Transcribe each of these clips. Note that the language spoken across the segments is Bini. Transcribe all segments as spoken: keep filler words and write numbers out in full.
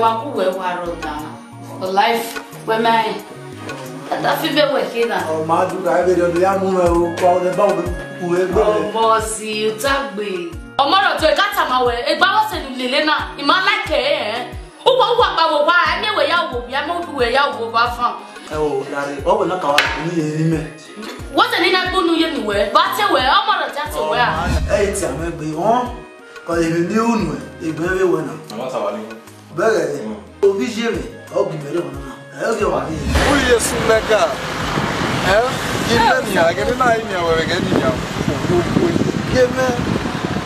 Wa ku wẹ wa rọ dan. Life, wẹ ma rẹn. Tata fi vbe wẹ ke na. Ọ ma du ka ebe rẹ ya mu mẹ o, kua o ne ba u ebe. Ọmọ si u ta gbe. Ọmọ rẹ ọtọ ka tama wẹ, egba vbọ sẹ ne u lele na, I ma like ẹre. Uwa uwa gba wo wa, ẹ miẹn wẹ ya wo, ya miẹn wẹ ya wo wa fan. Ẹ o, lare, ọ wẹ na ka wa ni ye ni mẹ. What's the name that gbonu ye mi wẹ? Ba te wẹ, ọmọ rẹ ta te wẹ a? Ẹ ti amẹ gbe wọn. Kọ ebe ni unu ẹ, ebe vbe wẹ na. Ọmọ ta wa ni. Bẹghe, obi ye mẹ, ọ gbe mẹ rẹ ọmọ na. Ẹ gẹ wa ni. Uye su mẹ ga. Ẹ? Gimẹ nian, gẹdẹ na emian wẹ, gẹdẹ nian. Ye mẹ.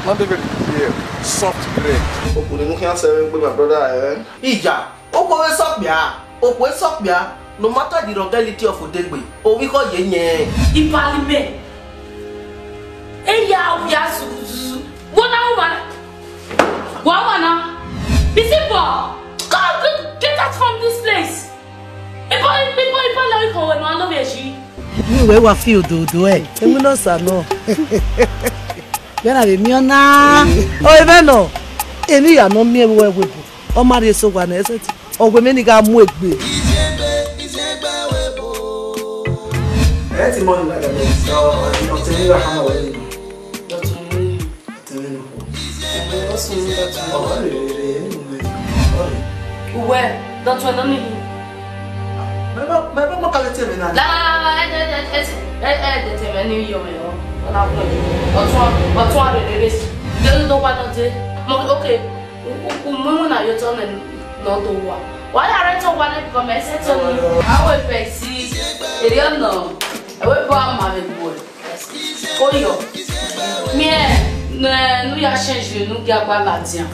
Not even here. Soft bread. Okpuru ne mu khian sẹ vbe gbe my brother, eh? Ija, okhuo vbe sọkpia, okhuo sọkpia, no matter the ruggedity of odegbe, ovbi khọ ye yẹn. Ipalimẹ. Eya, oya, zuzuzu. Wo na wo ma. Wa wa na. Busy boy. Come, get, get out from this place. Ipa, ipa, ipa, la ipa, we no, I love you. Ni wẹ wa fi ododo ẹ, emu nọ sa nọ. Bẹna vbe miẹn ọna. Ọ, ẹmwẹ nọ. Eni ya nọ miẹn vbe uwu ẹvbo ebo. Ọ ma rhie eso owa nẹ, ẹsẹse ọ wẹ mẹ ni gha mu egbe. Ẹ ti mọ ni lagẹdẹ, ọ, ọ, ọ tẹ ni gha hama wẹ ni. Dọtun ni. Ọ tẹ ni nọ. Ẹ, ọ sunu dọtun. Ọ, ọ rẹ, rẹ, rẹ, ẹ ni mu mẹ. Ọ rẹ. Uwẹ, dọtun ẹ nọ ni. Mẹ bọ, mẹ bọ, mọ ka vbe te mwẹ na. La, la, la, la, ẹ, ẹ, ẹ, ẹ, ẹ, ẹ, de te mwẹ ni yọ mwẹ, ọ, ọ na gun. Ọtun, ọtun a rere. De do wa nọ de. Mọ, okay. U, u, u mu iwinna ye otọ nẹ ne ọ do wa. Wa ya rre te owa nẹ, because mẹ sẹ te ọnii. Avbe Pepsi, erriọ nọ, ẹvbo ebo a ma vbe gbuẹ. Oyọ. Miẹn, ne, ne u ya change, ne u gia gba ladian.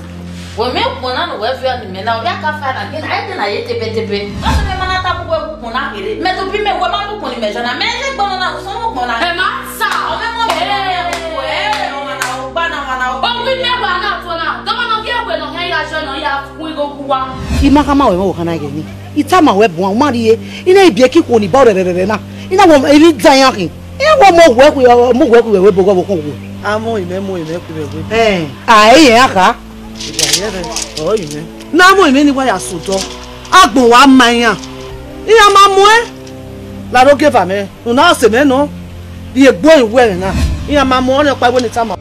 Wẹ mẹ ukpọn na ne uwẹ viọ ne imẹ na, ovbi akafa na, ghe na, ẹ te na ye tebetebe. Ọsẹ mẹ ma na ta bu wẹ ukpọn na kherhe. Mẹ tobọ imẹ, wẹ ma bu ukpọn ne imẹ jọ na, mẹ ye gbe ọmọ na, usọ ukpọn na. Ẹ ma sa. Ọ mẹ mọ vbe ẹ, ẹ, ọmọ na, ọgba na, ọmọ na, ọgba. Ọ wi mẹ wa na tuẹ na, dọmọ nọ viẹ wẹ nọ hẹn ya jọ nọ ya. Wẹ igho gu uwa. I ma khama ruẹ mwẹ ọvbokhan na ghe ni. I tama ruẹ buan, u ma rhie. I na ibiẹki ikhuo ni ba rẹrẹrẹrẹ na. I na wẹ emwi da iran khin. I na wẹ ọmọ wẹ khu, ọmọ wẹ khu vbe ẹvbo ebo ghe ọvbokhan okhuo. A mu imẹ, mu imẹ khu vbe ẹvbo ebo. Ẹn, a, ẹre iran kha. Iya, yẹrẹ, ọ imẹ. Na mu imẹ ni wa ya sẹ odọ. Agbọn wa ma iran. Iran ma muẹn. Lare ogieva mwẹ, ne u na sẹ mwẹ nọ. Rhie egbe uwẹ ẹmwẹ na. Iran ma mu ọnii ọkpa iwe ni tama.